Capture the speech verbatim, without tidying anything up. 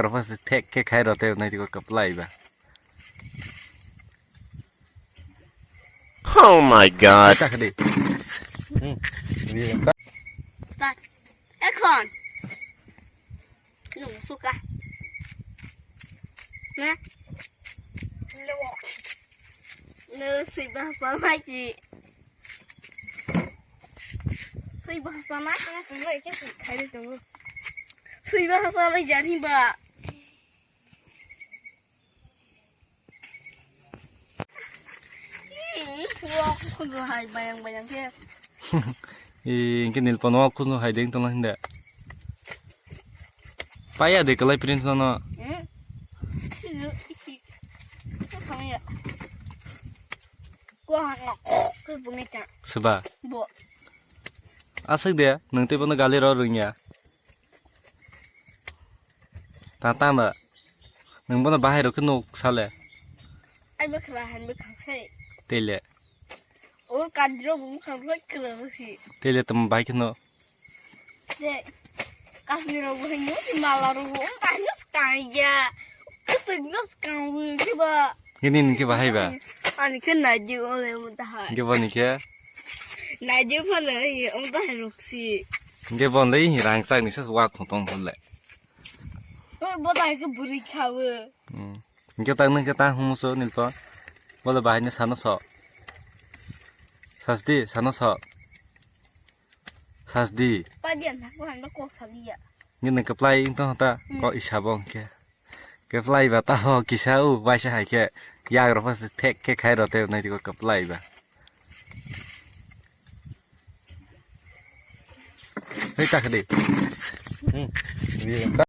Rok pas thek khe khai rw tei nai tiko kwplai ba. Oh my God. Ta khadi. Hmm. Start. Action. Nung suka. Na? Nung sui ba sa mai ki. Sui ba sa mai. Sui ba sa mai jani ba. Ih, wah, aku hai bayang-bayang ke. Ih, engke nil pono khunu hai deng tong hinda. Paya de kalai print sono. Hmm? Ih, ih, ih. Kamu ya. Gua hak nak. Ke bunga ta. Seba. Bo. Asik de, nang te pono gali ro rung ya. Ta tama. Nang bono bahai rok khe nuk sale. Ai bwkhra han bwkhang sai. Tele. Or kadro bwkhang rok khra si. Tele tam bahai kheno. Te. Kasni rok bwkhang no si mala rok um ta no skang ya. Kutuk no skang bu si ba. Ini ni khe bahai ba. Ani khe naji ole um ta hai. Ge boni khe. Naji phale um ta hai rok si. Ge bon le rang chak ni sa wa khotong phale. Oi, bo dai ke buri khawe. Hmm. Hingke tak nung ke ta humuso nilpo. Bole bahai ni sano so. Sasdi, sano so. Sasdi. Padian na ko han ko saliya. Ngene keplai ing tong ta ko isabong ke. Keplai ba ta ho kisa u baisa hai ke. Yag ro pas thek ke khai ro te nai ko keplai ba. Hei, tak di. Hmm.